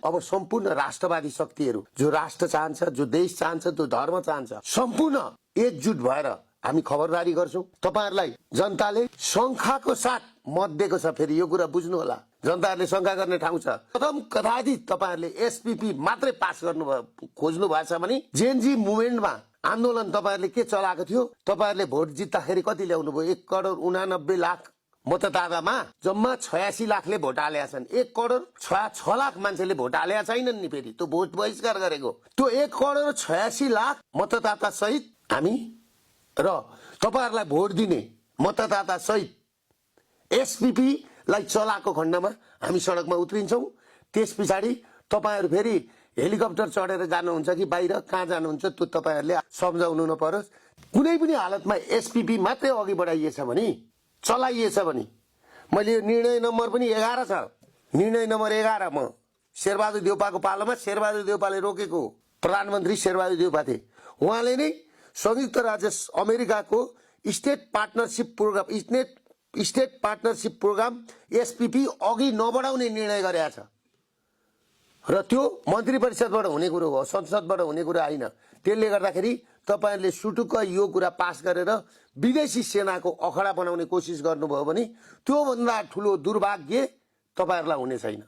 अब सम्पूर्ण राष्ट्रवादी शक्तिहरू जो राष्ट्र चाहन्छ, जो देश चाहन्छ, जो धर्म चाहन्छ, सम्पूर्ण एकजुट भएर हामी खबरदारी गर्छौं। तपाईहरुलाई जनताले शंखाको साथ मत दिएको छ। फेरि यो कुरा बुझ्नु होला, जनताहरूले शंका गर्ने ठाउँ छ। प्रथम कदाचित तपाईहरुले एसपीपी मात्रै पास गर्नु खोज्नु भएछ भने जेएनजी मुभमेन्टमा आन्दोलन तपाईहरुले के चलाएको थियो? तपाईहरुले भोट जित्दाखेरि कति ल्याउनु भयो? 1 करोड 89 लाख मतदातामा जम्मा 86 लाखले भोट हालेका छन्। 1 करोड 6 लाख मान्छेले भोट हालेका छैनन् नि। फेरि त्यो भोट बहिष्कार गरेको त्यो 1 करोड 86 लाख मतदाता सहित हामी र तपाईहरुलाई भोट दिने मतदाता सहित एसपीपी लाई चलाएको खण्डमा हामी सडकमा उत्रिन्छौं। त्यस पछाडी तपाईहरु फेरि हेलिकप्टर चढेर जानुहुन्छ कि बाहिर कहाँ जानुहुन्छ त्यो तपाईहरुले सम्झाउनु नपरोस्। कुनै पनि हालतमा एसपीपी मात्रै अघि बढाइएछ भने, चलाइएछ भने, मैले यो निर्णय नम्बर पनि 11 छ, निर्णय नम्बर 11 म शेरबहादुर देउपाको पालोमा शेरबहादुर देउपाले रोकेको, प्रधानमन्त्री शेरबहादुर देउपा थिए। उहाँले नै संयुक्त राज्य अमेरिकाको स्टेट पार्टनरशिप प्रोग्राम एसपीपी अघि नबढाउने निर्णय गरेका छ र त्यो मन्त्री परिषदबाट हुने कुरो हो, संसदबाट हुने कुरा हैन। त्यसले गर्दाखेरि तपाईहरुले सुटुक्क यो कुरा पास गरेर विदेशी सेनाको अखडा बनाउने कोसिस गर्नुभयो भने त्यो भन्दा ठूलो दुर्भाग्य तपाईहरुलाई हुने छैन।